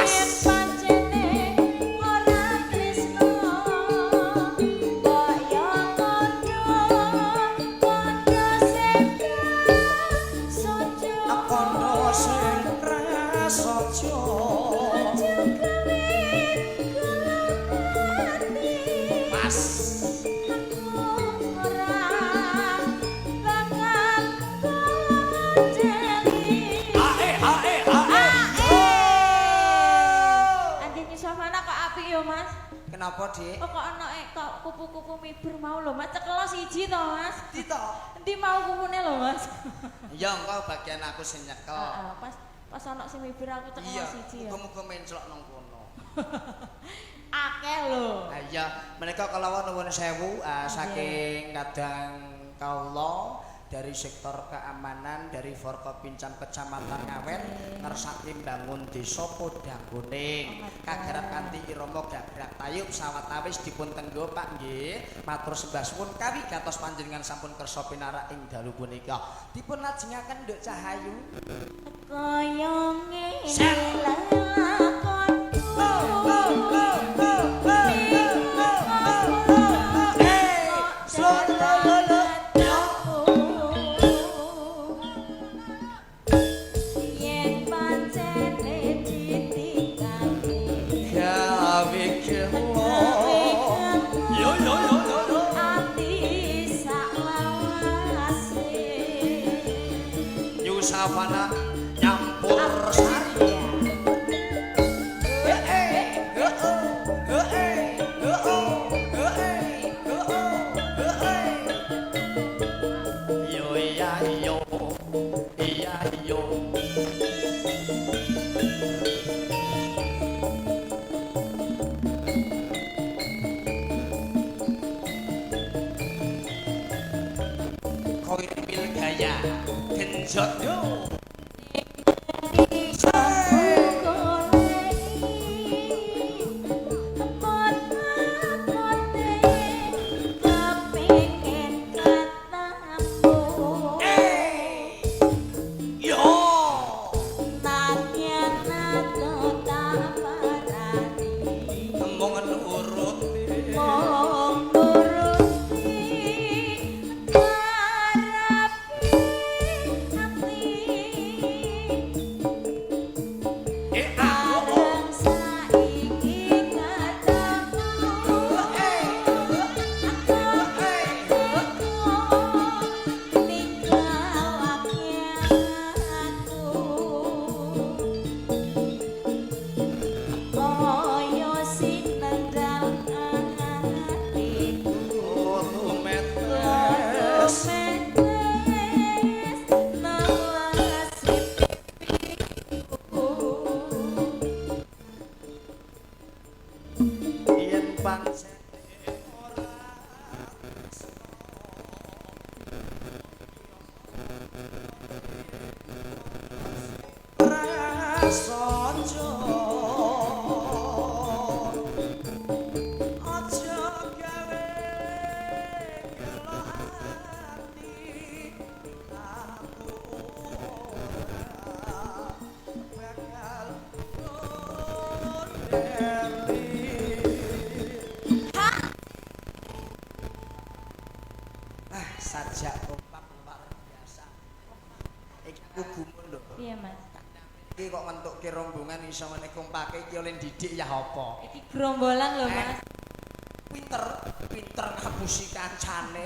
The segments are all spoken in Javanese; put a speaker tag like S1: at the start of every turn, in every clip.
S1: Pas.
S2: Yen pancene ora tresno kaya kandha kandha sing prasaja.
S1: Kono sing prasaja.
S2: Aja gawe gelo ati.
S1: Pas.
S2: Aku ora bakal gondeli.
S1: Ae ae ae.
S2: Andi Nyusafana kok apik ya, Mas?
S1: Kenapa, Dik?
S2: Oh, kok ana kok kupu-kupu miber mau lho, Mas. Cekelo siji to, Mas.
S1: Ndi to?
S2: Endi mau kupune lho, Mas?
S1: Ya engko bagian aku sing nyekel.
S2: Heeh, pas pas ana sing miber aku cekelo
S1: Iya,
S2: siji ya.
S1: muga-muga menclok nang kono.
S2: Akeh lho.
S1: Ha iya, menika kalawan nuwun sewu saking kadang kawula dari sektor keamanan dari Forkopincam Kecamatan Ngawen ngersake mbangun desa Podang Kuning. Kagarap kanthi irama gagrak tayub sawetawis dipun tenggo Pak nggih. Matur sembah suwun kawigatos panjenengan sampun kersa pinarak ing dalu punika. Dipun lajengaken Nduk Cahayu.
S2: Kaya ngene
S1: Set.
S2: lelakonku.
S1: Hey, slow lo lo lo.
S2: Yen pancene ditinggalke
S1: Gawe gelo. Yo yo yo yo yo.
S2: Ati saklawase.
S1: Yusafana nyampur sari. Eh eh eh oh eh eh oh eh eh oh eh. Yo iya yo iya yo. Koirmil gaya genjot yo. Eh. Yo. Mung nuruti. Eh ah oh.
S2: Bareng saiki ketemu.
S1: Eh. Eh. Oh, tumetes. Yen pancen ora prasaja aja gawe gelo ati aku ora bakal gondeli. Ah, sajak kompak luar biasa. Iki aku gumun lho.
S2: Iya, Mas.
S1: Iki kok ngentukke rombongan iso ngene kompake iki oleh didik ya apa?
S2: Iki gerombolan lho, Mas.
S1: Pinter, pinter ngapusi kancane.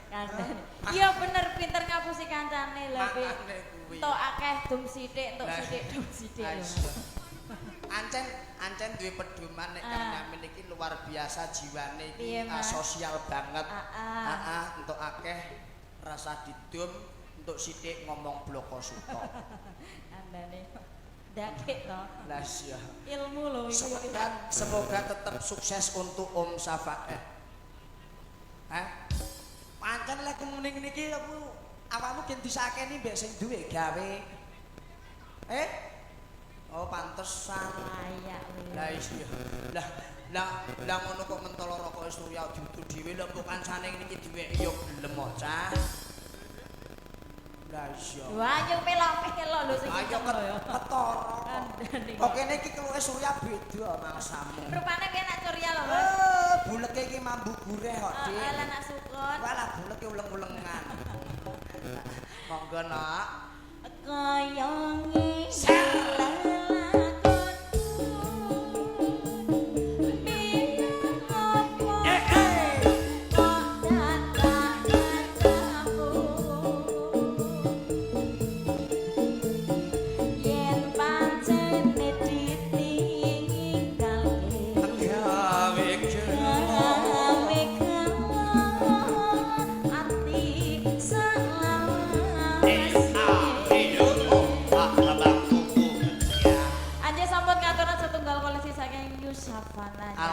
S2: Kancane. Iya bener pinter ngapusi kancane lho, Bi.
S1: Makane kuwi.
S2: Entuk akeh dum sithik, entuk
S1: Lah.
S2: sithik dum sithik lho.
S1: Aisyah. Ancen ancen duwe pedoman nek
S2: Ah.
S1: Kang Yamin iki luar biasa jiwane iki
S2: Piye, Mas?
S1: sosial banget.
S2: Ah, ah.
S1: Heeh, entuk akeh rasa didum, entuk sithik ngomong bloko suto.
S2: Kandhane. Ndakik to.
S1: Lah iya.
S2: Ilmu lho iku.
S1: Semoga semoga tetap sukses untuk Om Safa. Eh. Hah? Pancen lek muni ngene iki aku awakmu gen disakeni mbek sing duwe gawe. Eh? Oh, pantesan.
S2: Layak lho.
S1: Lah iya. Lah lah lah ngono kok mentolo rokok surya diutul dhewe lho mbok kancane ngene iki diweki ya gelem kok, Cah. Lah iya.
S2: Wah, yo melok-melok lho sing
S1: Ayo
S2: kenceng lho ya.
S1: ketara.
S2: Kandhane. Kandhane.
S1: Kok kene iki keluke Surya beda mangsamu.
S2: Rupane piye nak Surya lho, Mas?
S1: Eh, buleke iki mambu gurih kok, Dik.
S2: Heeh, lah nak sukun.
S1: Walah, buleke uleng-ulengan. Monggo, Nak.
S2: Kaya ngilang.